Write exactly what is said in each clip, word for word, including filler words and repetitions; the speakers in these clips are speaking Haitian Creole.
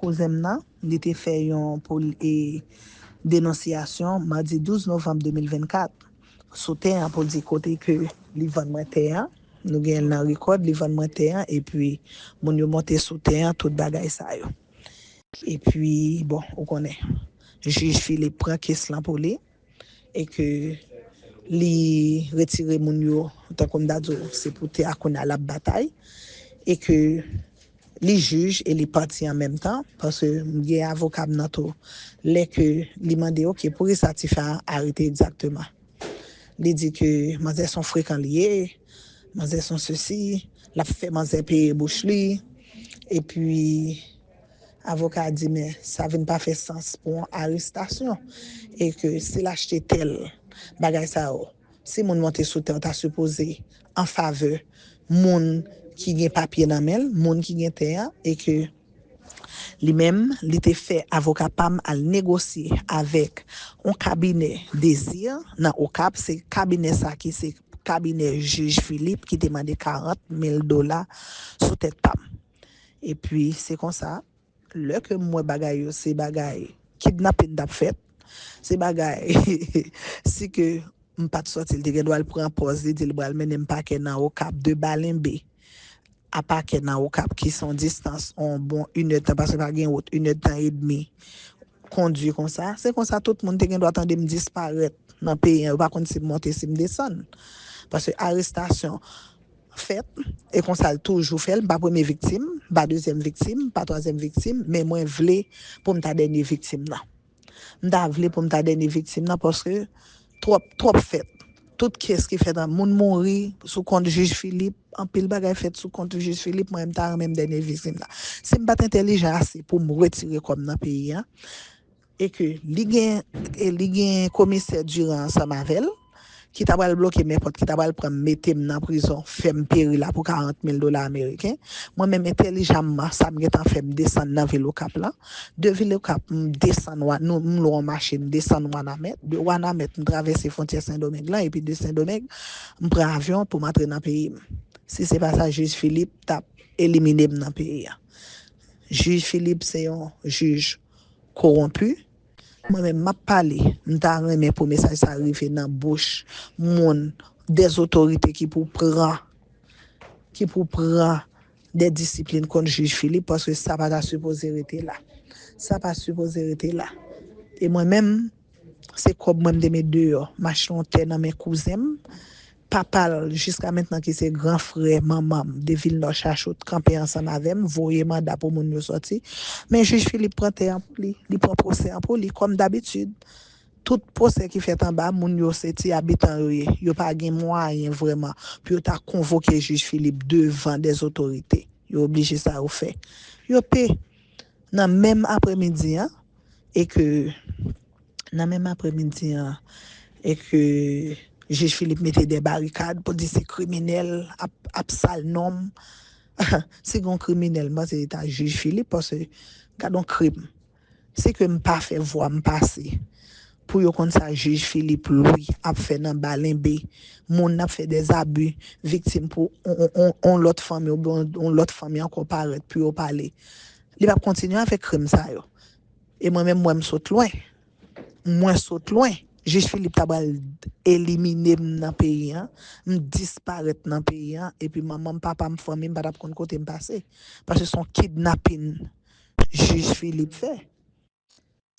Kouzen m nan, li te fè yon pou e, denonsyasyon madi douz novanm de mil vennkat sou tè an pou di kote ke li vann mwen tè an. Nou gen l nan rekòd, li vann mwen tè an, epi moun yo monte sou tè an, tout bagay sa yo. Epi, bon, ou konnen, jij Philippe pran kes lan pou li, e ke li retire moun yo, tankou m ta di w, se pou tè a kounye a l ap batay, e ke li jij e li pati an menm tan, paske m gen avoka m nan tou. Lè ke li mande, oke, poukisa tifi a arete egzakteman? Li di ke manzè se yon frekan li ye, manzè se yon sesi, l ap fè manzè peye bouch li, epi avoka a di, men sa vin pa fè sans pou yon arestasyon, e ke si l achte tèl bagay sa yo, si moun monte sou tè, ta sipoze an favè moun ki gen papye nan men l, moun ki gen tè a, e ke li menm, li te fè avoka pa m al negosye avèk yon kabinè Désir nan Okap. Se kabinè sa ki se kabinè jij Philippe ki te mande karant mil dola sou tèt pa m. Epi, se konsa, lè ke m wè bagay yo, se bagay kidnapin t ap fèt, se bagay, si ke m pa t sòti, li te gen dwa al pran pòz, li di l pral mennen m pakè nan Okap de Balenbe a pakè nan Okap, ki se yon distans yon bon inèdtan, paske pa gen wout, inèdtan edmi kondui konsa. Se konsa tout moun te gen dwa tande m disparèt nan peyi an, yo pa konn si m monte, si m desann. Paske arestasyon fèt, e konsa l toujou fè l, m pa premye viktim, m pa dezyèm viktim, m pa twazyèm viktim, men mwen vle pou m ta dènye viktim nan. M ta vle pou m ta dènye viktim nan, paske twòp, twòp fèt. Tout kes ki fèt an, moun mouri sou kont jij Philippe, anpil bagay fèt sou kont jij Philippe, mwen m ta renmen m dènye viktim nan. Si m pa t entèlijan ase pou m retire kò m nan peyi an, e ke li gen, e li gen komisè Durand ansanm avè l, ki ta pral bloke m nenpòt, ki ta pral pran m, mete m nan prizon, fè m peri la pou karant mil dola ameriken. Mwen menm entèlijamman, sa m gentan fè, m desann nan vil Okap lan. De vil Okap, m desann, nou, m lwe yon machin, m desann Wanament. De Wanament, m travèse fwontyè Sendomeng lan, epi de Sendomeng, m pran avyon pou m antre nan peyi m. Si se pa sa, jij Philippe t ap elimine m nan peyi a. Jij Philippe se yon jij kowonpi. Mwen menm, m ap pale, m ta renmen pou mesaj sa rive nan bouch moun, dèzotorite ki pou pran, ki pou pran de disiplin kont jij Philippe, paske sa pa ta sipoze rete la. Sa pa sipoze rete la. E mwen menm, se kòb mwen m te met deyò, m achte yon tè nan men kouzen m, papa l, jiska mentnan ki se gran frè manman m, de Vilnò Chachot, kanpe ansanm avè m, voye manda pou moun yo sòti. Men jij Philippe pran tè an pou li, li pran pwosè an pou li, kòm dabitid. Tout pwosè ki fèt anba, moun yo se ti abitan yo ye. Yo pa gen mwayen vrèman pou yo ta konvoke jij Philippe devan dèzotorite. Yo oblije sa yo fè. Yo pe nan menm aprèmidi an, e ke nan menm aprèmidi an, e ke jij Philippe mete de barikad pou di se kriminèl ap, ap sal non m. Si gon kriminèl, m panse se ta jij Philippe, paske gad yon krim. Si ke m pa fè vwa m pase pou yo konn sa jij Philippe Louis ap fè nan Balenbe, moun ap fè dèzabi, viktim pou on, on, on, on lòt fanmi oubyen on, on lòt fanmi ankò parèt pou yo pale. Li p ap kontinye avèk krim sa yo. E mwen menm, mwen, m sot lwen. Mwen sot lwen. Jij Philippe ta pral elimine m nan peyi an. M disparèt nan peyi an. Epi manman m, papa m, fanmi m pa t ap konn kote m pase. Paske se yon kidnapin jij Philippe fè.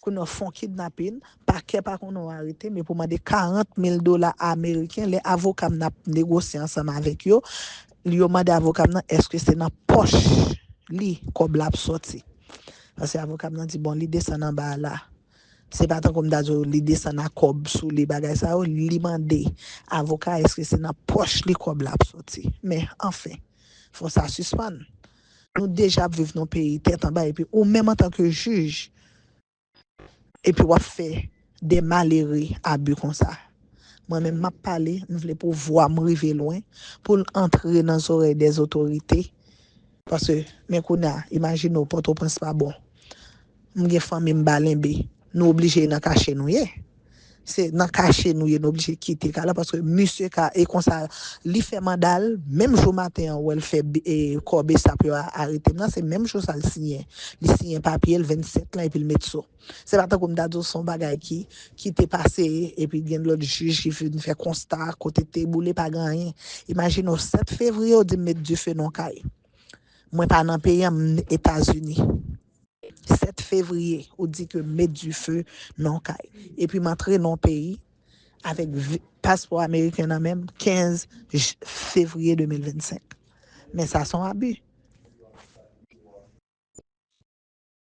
Kounye a fè yon kidnapin, pakè pa konnen w arete, men pou mande karant mil dola ameriken, lè avoka m nan ap negosye ansanm avèk yo, yo mande avoka m nan èske se nan pòch li kòb la ap sòti. Paske avoka m nan di, bon, li desann anba a la. Se pa tankou m ta di w li desann ak kòb sou li, bagay sa yo, li mande avoka èske se nan pòch li kòb la ap sòti. Men, anfen, fò sa sispann. Nou deja ap viv nan peyi tèt anba, epi ou menm antanke jij, epi w ap fè de malere abi konsa. Mwen menm, m ap pale, m vle pou vwa m rive lwen, pou l antre nan zòrèy dèzotorite. Paske, men kounye a, imajine w, Pòtoprens pa bon. M gen fanmi m Balenbe. Nou oblije nan kache nou ye. Se nan kache nou ye, nou oblije kite kay la, paske misye ka, e konsa, li fè manda l, menm jou maten an, wè l fè, e, kò besap yo arete m nan, se menm jou sa l siyen. Li siyen papye l vennsèt lan, epi l met so. Se pa tankou m ta di w se yon bagay ki, ki te pase, epi gen lòt jij ki vin fè konsta, kote te boule, pa gen anyen. Imajine w, sèt fevriye, w di m met dife nan kay. Mwen pa nan peyi an, m Etazini. Sèt fevriye, ou di ke met dife nan kay. Epi m antre nan peyi avèk vi- paspò ameriken nan men m, kenz fevriye de mil vennsenk. Men sa se yon abi.